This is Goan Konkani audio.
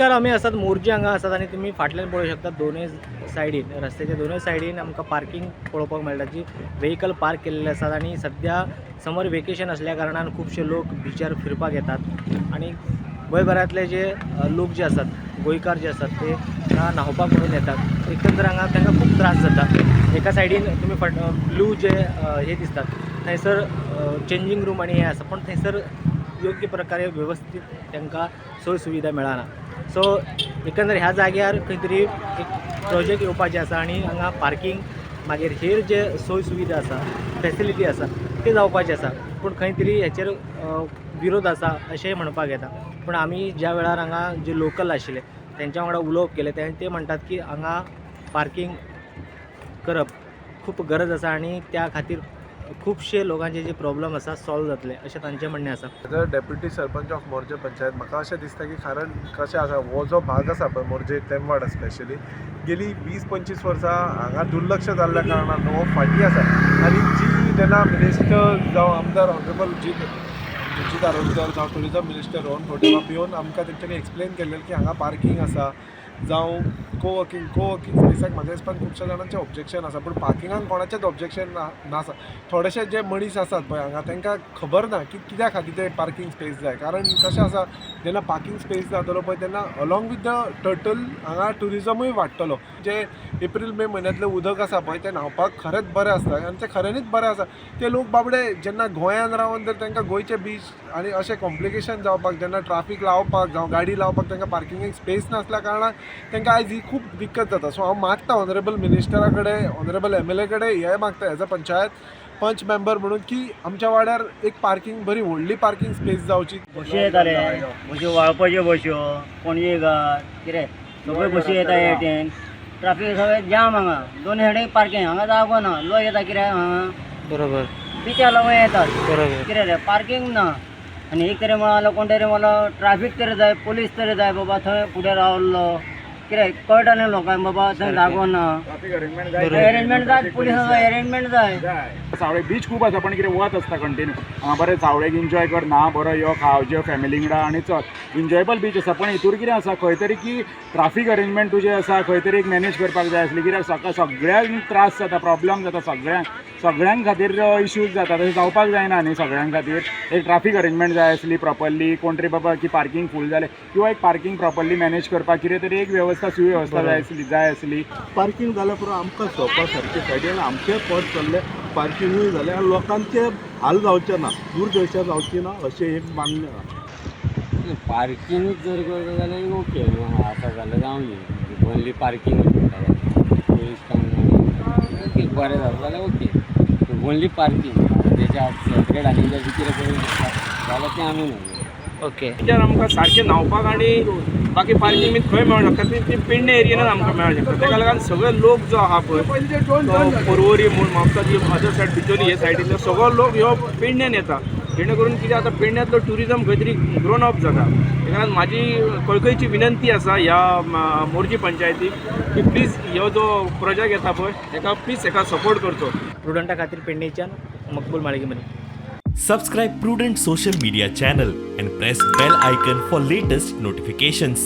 नमस्कार, आमी आसात मोरजी हांगा आसात आनी तुमी फाटल्यान पळोवंक शकता, दोनूय सायडीन, रस्त्याच्या दोनूय सायडीन आमकां पार्कींग पळोवपाक मेळटा, जी वेहिकल पार्क केल्ले आसात. आनी सद्या समर वेकेशन असल्या कारणान खुबशे लोक बिचार फिरपाक येतात आनी गोंयभरांतले जे लोक जे आसात, गोंयकार जे आसात, ते हांगा न्हांवपाक म्हणून येतात. एकंदर हांगा तांकां खूब त्रास जाता. एका सायडीन तुमी फाट ब्लू जे हे दिसतात, थंयसर चेंजींग रूम आनी हें आसा, पूण थंयसर योग्य प्रकारे वेवस्थीत तांकां सोय सुविधा मेळना. सो एकंदर ह्या जाग्यार खंय तरी एक प्रोजेक्ट येवपाचें आसा आनी हांगा पार्कींग, मागीर हेर जे सोय सुविधा आसा, फेसिलिटी आसा, ते जावपाचे आसा. पूण खंय तरी हेचेर विरोध आसा अशेंय म्हणपाक येता. पूण आमी ज्या वेळार हांगा जे लोकल आशिल्ले तेंच्या वांगडा उलोवप केलें, ते म्हणटात की हांगा पार्कींग करप खूब गरज आसा आनी त्या खातीर खुबशे लोकांचे जे प्रॉब्लम आसा सॉल्व जातले, अशें तांचें म्हणणें आसा. As a deputy sarpanch of Morjim panchayat, म्हाका अशें दिसता की कारण कशें आसा, हो जो भाग आसा पळय, मोरजे तेमवाड स्पेशली, गेली 20-25 वर्सां हांगा दुर्लक्ष जाल्ल्या कारणान हो फाटीं आसा. आनी जी जेन्ना मिनिस्टर जावं आमदार ऑनरेबल जीत आरोलकर जावं टुरिजम मिनिस्टर रोहन खंवटे बाब येवन आमकां तेंच्यांनी एक्सप्लेन केल्लें की हांगा पार्कींग आसा जावं को वर्किंग स्पेसाक, म्हाज्या हिसपान खुबश्या जाणांचें ऑब्जेक्शन आसा, पूण पार्किंगाक कोणाचेंच ऑब्जेक्शन ना नासा. थोडेशे जे मनीस आसात पळय हांगा, तांकां खबर ना की कित्या खातीर ते पार्कींग स्पेस जाय. कारण कशें आसा, जेन्ना पार्कींग स्पेस जातलो पळय, तेन्ना अलॉंग विथ the turtle हांगा ट्युरिजमूय वाडटलो. जे एप्रील मे म्हयन्यांतलें उदक आसा पळय, तें न्हांवपाक खरेंच बरें आसता आनी तें खऱ्यांनीच बरें आसा. ते लोक बाबडे जेन्ना गोंयान रावन जर तांकां गोंयचे बीच आनी अशें कॉम्प्लिकेशन जावपाक, जेन्ना ट्राफीक लावपाक जावं गाडी लावपाक तांकां पार्किंगेक स्पेस नासल्या कारणान तांकां आयज ही खूब दिक्कत जाता. सो हांव मागता ऑनरेबल मिनिस्टरा कडेन, ऑनरेबल एमएलए कडेन हें मागता एज अ पंचायत पंच मेंबर म्हणून की आमच्या वाड्यार एक पार्किंग, बरी व्हडली पार्किंग स्पेस जावची. बशी येताले, बश्यो, वाळपाच्यो बश्यो, पणजेकार कितें सगळ्यो बशी येता. हे टेन ट्राफीक सगळें जाम हांगा. दोन सायडीक पार्किंग, हांगा जागो ना. लोक येता कित्याक हांगा? बिचार लागून येतात. कितें रे, पार्किंग ना. आनी एक तरी म्हणलो कोण तरी म्हणलो, ट्राफीक तरी जाय, पोलीस तरी जाय बाबा. थंय फुडें रावल्लो कितें कळटा न्ही लोकांक बाबा, थंय जागो ना. अरेंजमेंट जाय, पुलिसाचो अरेंजमेंट जाय. सावळे बीच खूब आसा, पण कितें वत आसता कंटिन्यू हांगा. बरें सावळेक एन्जॉय कर ना, बरो यो, खाव जेव फॅमिली वांगडा आनी चल. एन्जॉयबल बीच आसा, पण हितूर कितें आसा, खंय तरी की ट्राफीक अरेंजमेंट तुजें आसा, खंय तरी एक मॅनेज करपाक जाय आसली. कित्याक सकाळ सगळ्यांक त्रास जाता, प्रॉब्लम जाता, सगळ्यांक, सगळ्यां खातीर इश्यूज जाता. तशें जावपाक जायना न्ही. सगळ्यां खातीर एक ट्राफीक अरेंजमेंट जाय आसली प्रॉपरली. कोण तरी बाबा की पार्किंग फूल जालें किंवा एक पार्किंग प्रॉपरली मॅनेज करपाक कितें तरी एक वेवस्था, सुवेवस्था जाय आसली, जाय आसली. पार्किंग जाल्यार पुरो आमकां सोंपा सारकें सायडीन आमचें पोट चल्लें. पार्किंगूय जालें आनी लोकांचे हाल जावचे ना, दुर्दशा जावची ना, अशें एक मागणें आहा. पार्किंग जर करता जाल्यार ओके न्हू, आसा जाल्यार जावं न्ही. ओन्ली पार्किंग म्हणटा, टुरिस्टांक ओके, बरें जाता जाल्यार ओके. ओन्ली पार्किंग, तेच्या सेपरेट आनी जर कितें करूंक शकता जाल्यार तें आमी न्हू. बिचार आमकां सारकें न्हांवपाक आनी बाकी पार्किंग बी खंय मेळोंक शकता, ती ती पेडणे एरियेनच आमकां मेळोंक शकता. ताका लागून सगळे लोक जो आहा पळय, तो पर्वरी म्हूण म्हापसा, जी अदर सायड, बिचोली हे सायडींतलो सगळो लोक ह्यो पेडण्यान येता. जेणे करून कितें आतां, पेडण्यांतलो ट्युरिजम खंय तरी ग्रोन अप जाता. ताका लागून म्हाजी कळकळीची विनंती आसा ह्या मोरजी पंचायतीक की प्लीज ह्यो जो प्रोजेक्ट येता पळय, हेका प्लीज हेका सपोर्ट करचो. प्रुडंटा खातीर पेडणेच्यान मकबूल माळगेमनी. Subscribe Prudent social media channel and press bell icon for latest notifications.